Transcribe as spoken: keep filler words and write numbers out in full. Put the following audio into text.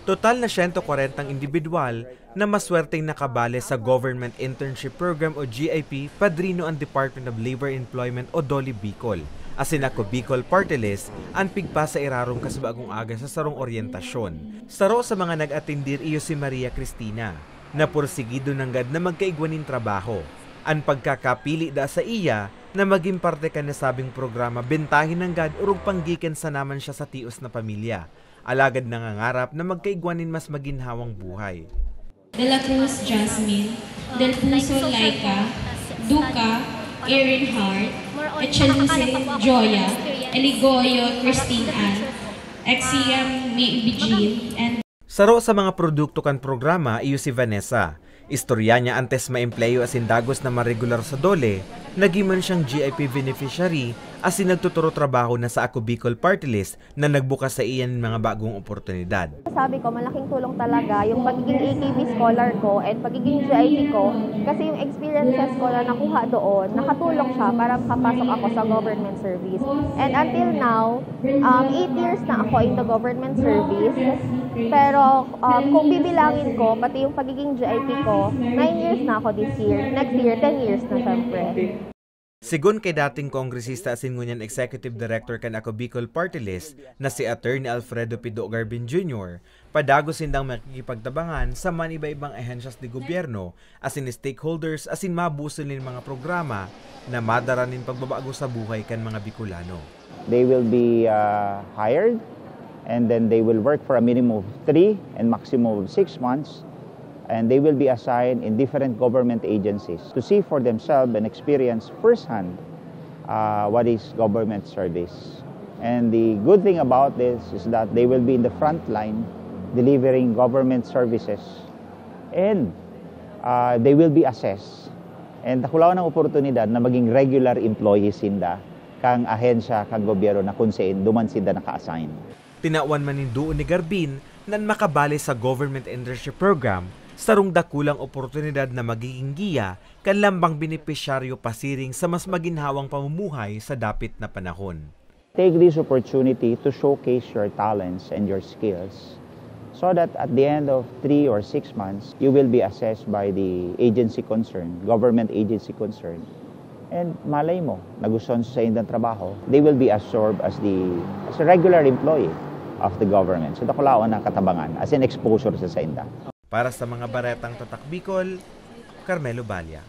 Total na siyento kwarentang indibidwal na maswerteng nakabali sa Government Internship Program o G I P, padrino an Department of Labor and Employment o DOLE Bicol, asin Ako Bicol Party List an pigpasa irarom kan bagong aga sa sarong oryentasyon. Saro sa mga nag-atendir iyo si Maria Cristina, na porsigido nanggad na magkaigwa nin trabaho. An pagkakapili da sa iya na magin parte kan nasabing programa bentahe nanggad orog panggikan sana man siya sa tios na pamilya, alagad nangangarap na magkaigwa nin mas maginhawang buhay. De la Cruz Jasmine, Del Puso Laika, Duca, Aaron Hart, Echaluce Joya, Eligoyo Christine Ann, X C M May Bijil, and Saro sa mga produkto kan programa iyo si Vanessa. Istorya niya antes maempleyo asin dagos na maregular sa DOLE, nagin man siyang G I P beneficiary asin nagtuturo trabaho na sa Ako Bicol Party List na nagbukas sa iya nin mga bagong oportunidad. Sabi ko, malaking tulong talaga yung pagiging A K B scholar ko and pagiging G I P ko kasi yung experiences ko na nakuha doon, nakatulong siya para makapasok ako sa government service. And until now, um, eight years na ako in the government service. Pero um, kung bibilangin ko, pati yung pagiging G I P ko, nine years na ako this year. Next year, ten years na syempre. Sigon kay dating kongresista asin ngunyan executive director kan Ako Bicol Party List na si Attorney Alfredo Pido Garbin Junior, padagos sindang makikipagtabangan sa man iba-ibang ahensyas de gobyerno asin stakeholders asin mabusol nin mga programa na madara nin pagbabago sa buhay kan mga Bicolano. They will be uh, hired and then they will work for a minimum of three and maximum of six months. And they will be assigned in different government agencies to see for themselves and experience firsthand uh, what is government service. And the good thing about this is that they will be in the front line delivering government services and uh, they will be assessed. And dakulaon ang oportunidad na maging regular employees sinda kang ahensya kang gobyerno na kung saan duman sinda naka-assign. Tinawan man nin duon ni Garbin na an makabali sa Government Internship Program, sarong dakulang oportunidad na magiging giya kan lambang benepisyaryo pasiring sa mas maginhawang pamumuhay sa dapit na panahon. Take this opportunity to showcase your talents and your skills so that at the end of three or six months, you will be assessed by the agency concerned, government agency concerned. And malay mo, nagustuhan sa indang trabaho, they will be absorbed as the as a regular employee of the government. So dakulaon ang katabangan as in exposure sa sainda. Para sa mga baretang Tatak Bicol, Carmelo Balla.